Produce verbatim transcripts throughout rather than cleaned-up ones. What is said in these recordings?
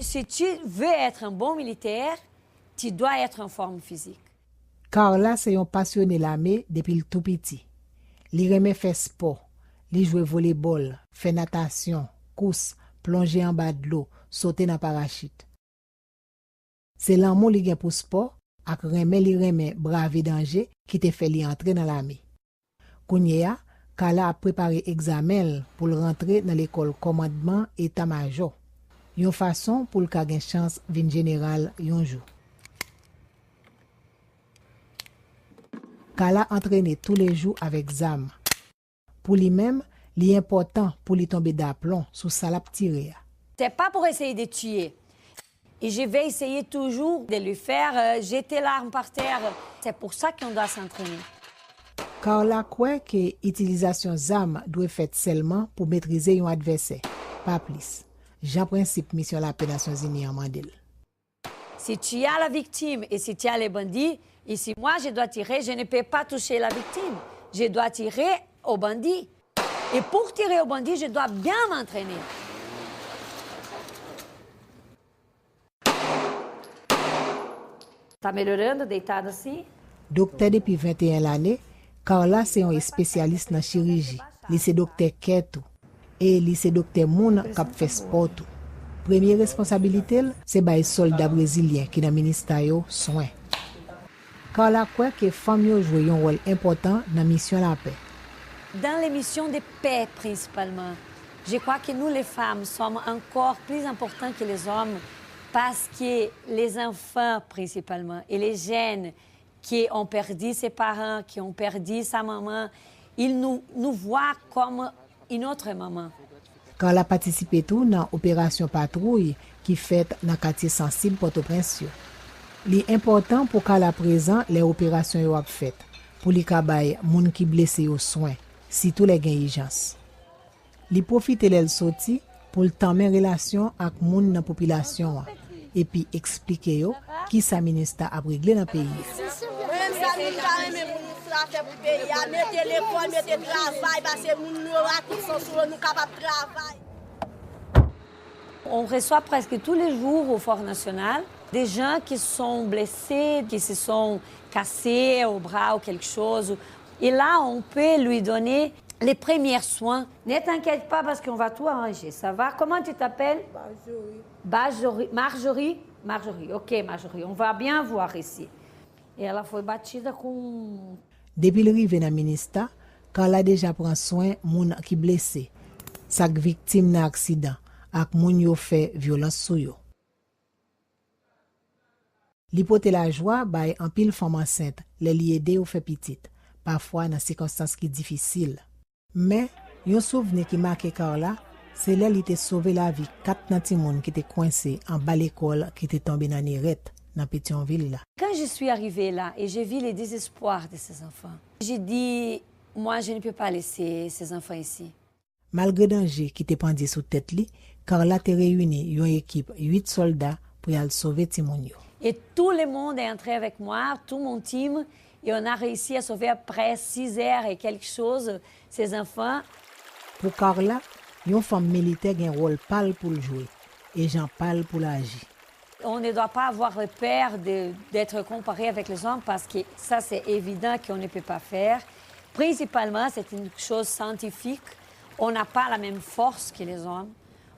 Si tu veux être un bon militaire, tu dois être en forme physique. Carla se yon pasyone lame depi l tou piti. Li renmen fè spò. Li jwe volebòl, fè natasyon, kous, plonje anba dlo, sote nan parachit. Se lanmou li gen pou spò ak renmen li renmen brave danje ki te fè li antre nan lame. Kounye a, Carla ap prepare egzamen l pou l rantre nan lekòl kòmandman eta majò, yon fason pou l ka gen chans vin jeneral yon jou. Carla antrene toulejou avèk zam. Pou li menm, li enpòtan pou li tonbe daplon sou sa l ap tire a. C'est pas pour essayer de tuer. Et je vais essayer toujours de lui faire euh, jeter l'arme par terre. C'est pour ça qu'on doit s'entraîner. Carla kwè ke itilizasyon zam dwe fèt sèlman pou metrize yon advèsè, pa plis, jan prensip Misyon Lapè Nasyonzini an mande l. Si tu as la victime et si tu as les bandits, et si moi je dois tirer, je ne peux pas toucher la victime. Je dois tirer au bandit. Et pour tirer au bandit, je dois bien m'entraîner. Tá melhorando, deitado assim? Doktè depi venteyen lane, Carla se yon espesyalis nan chiriji. Li se doktè kè tou. E li se doktè moun k ap fè spò tou. Premye responsabilite l se bay sòlda brezilyen ki nan Minista yo swen. Carla kwè ke fanm yo jwe yon wòl enpòtan nan misyon lapè. Dans les missions de paix principalement, je crois que nous les femmes sommes encore plus importantes que les hommes parce que les enfants principalement et les jeunes qui ont perdu ses parents, qui ont perdu sa maman, ils nous, nous voient comme une autre maman. Carla patisipe tou nan operasyon patwouy ki fèt nan katye sansib Pòtoprens yo. Li enpòtan pou Carla prezan lè operasyon yo ap fèt, pou li ka bay moun ki blese yo swen, sitou lè gen ijans. Li pwofite lè l soti pou l tanmen relasyon ak moun nan popilasyon an, epi eksplike yo kisa Minista ap regle nan peyi a. Mwen menm sa nou ta renmen pou nou sa fè pou peyi a, mete lekòl, mete travay, pase moun yo ak tout sans yo, nou kapab travay. On reçoit presque tous les jours au Fort National des gens qui sont blessés, qui se sont cassés au bras ou quelque chose. Et là, on peut lui donner les premiers soins. Ne t'inquiète pas parce qu'on va tout arranger. Ça va? Comment tu t'appelles? Marjorie. Marjorie. Marjorie. Marjorie. Ok, Marjorie. On va bien voir ici. E ela foi batida com. Depi l rive nan Minista, Carla deja pran swen moun ki blese, sa k viktim nan aksidan, ak moun yo fè vyolans sou yo. Li pote lajwa bay anpil fanm ansent lè li ede yo fè pitit, pafwa nan sikonstans ki difisil. Men, yon souvni ki make Carla, se lè li te sove lavi kat nan timoun ki te kwense anba lekòl ki te tonbe nan nerèt nan Petyonvil la. Quand je suis arrivée là et j'ai vu le désespoir de ces enfants, j'ai dit, moi, je ne peux pas laisser ces enfants ici. Malgre danje ki te pandye sou tèt li, Carla te reyini yon ekip uit sòlda pou y al sove timoun yo. Et tout le monde est entré avec moi, tout mon team, et on a réussi à sauver après six heures et quelque chose ces enfants. Pou Carla, yon fanm militè gen wòl pa l pou l jwe, e jan pa l pou l aji. On ne doit pas avoir peur de, d'être comparé avec les hommes parce que ça, c'est évident qu'on ne peut pas faire. Principalement, c'est une chose scientifique. On n'a pas la même force que les hommes.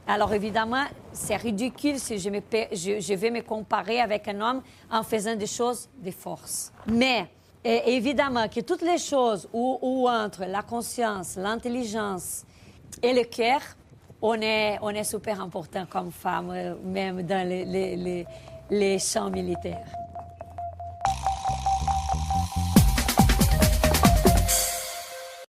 Alors évidemment, c'est ridicule si je, me, je, je vais me comparer avec un homme en faisant des choses de force. Mais Et évidemment que toutes les choses où, où entre la conscience, l'intelligence et le cœur, on est, on est super important comme femme, euh, même dans les, les, les, les champs militaires.